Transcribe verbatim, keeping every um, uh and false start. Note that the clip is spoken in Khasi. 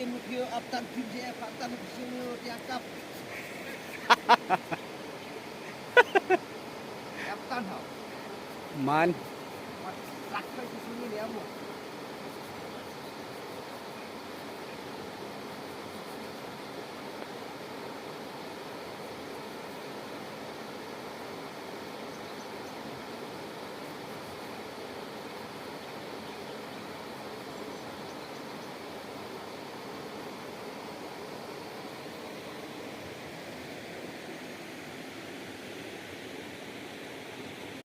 Mutio aptan tim je aptan sulu tiakap. Aptan ho. Man. Mat rak kai sulu ni amu.